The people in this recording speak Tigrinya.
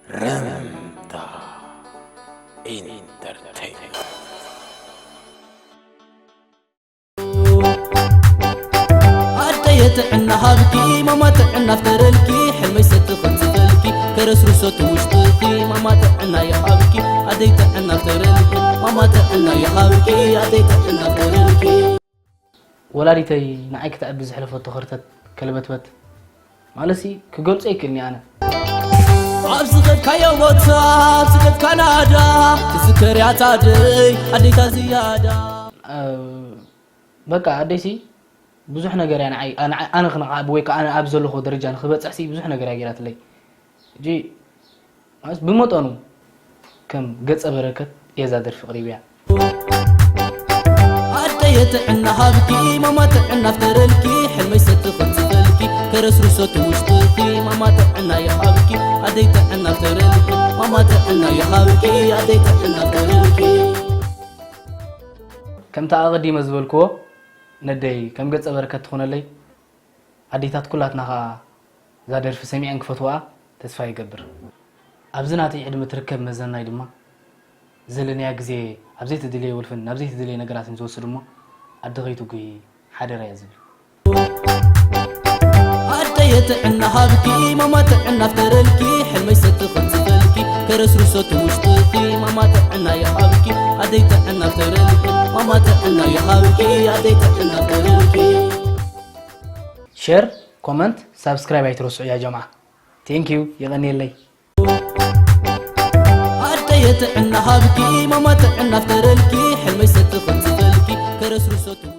ረምታ ኢንተርቴይንመንት። ኣደየ ጥዕና ሃብኪ ማማ ጥዕና ፍጠረልኪ ሕልመይ ሰቲ ኸንፅፈልኪ ከረስርሶ ትውሽጥኺ ማማ ጥዕና ይሃብኪ ኣደይ ጥዕና ፍጠረልኪ ማማ ጥዕና ይሃብኪ ኣደይ ጥዕና ፍጠረልኪ ወላዲተይ ንዓይ ክተዕቢ ዘሕለፈቶ ኸርተት ከልበትበት ማለትሲ ክገልጾ ይክእልኒ ኣነ ኣብ ዝኸድካዮ ቦታ ኣብ ዝኸድካ ናዳ ትዝከርያ ታደይ ኣደይታ ዝያዳ በቃ ኣደይሲ ብዙሕ ነገር እያ ንዓይ ኣነ- ኣነ ክነዓብ ወይ ከዓ ኣነ ኣብ ዘለኹ ደረጃ ንክበፅሕሲ ብዙሕ ነገር እያ ገይራትለይ ሕጂ ማለት ብመጠኑ ከም ገፀ በረከት እየ እዛ ደርፊ ቅሪብያ ኣደየ ጥዕና ሃብኪ ማማ ጥዕና ፍጠረልኪ ሕልመይ ሰቲ ኸንፅፈልኪ ከረስርሶ ትውሽጥኺ ማማ ጥዕና ይሃብኪ ኣደይ ጥዕና ፍጠረልኪ ማማ ጥዕና ይሃብኪ ኣደይ ጥዕና ፍጠረልኪ ከምቲ ኣቐዲመ ዝበልክዎ ነደይ ከም ገፀ በረከት ትኾነለይ ኣዴታት ኩላትና ኸዓ እዛ ደርፊ ሰሚዐን ክፈትዋኣ ተስፋ ይገብር ኣብዚ ናተይ ዕድመ ትርከብ መዘናይ ድማ ዘለናያ ግዜ ኣብ ዘይተደለየ ወልፍን ናብ ዘይተደለየ ነገራትን ዝወስድ እሞ ኣደ ከይትጉሂ ሓደራ እየ ዝብል ኣደየ ጥዕና ሃብኪ ማማ ጥዕና ፍጠረልኪ ሕልመይ ሰቲ ኸንፅፈልኪ ከረስርሶ ትውሽጥኺ ማማ ጥዕና ይሃብኪ ኣደይ ጥዕና ፍጠረልኪ ማማ ጥዕና ይሃብኪ ኣደይ ጥዕና ፍጠረልኪ ሸር ኮመንት ሳብስክራይብ ኣይትረስዑ ያ ጀምዓ ቴንኪዩ የቐንየለይ ኣደየ ጥዕና ሃብኪ ማማ ጥዕና ፍጠረልኪ ሕልመይ ሰቲ ኸንፅፈልኪ ከረስርሶ ትውሽጥኺ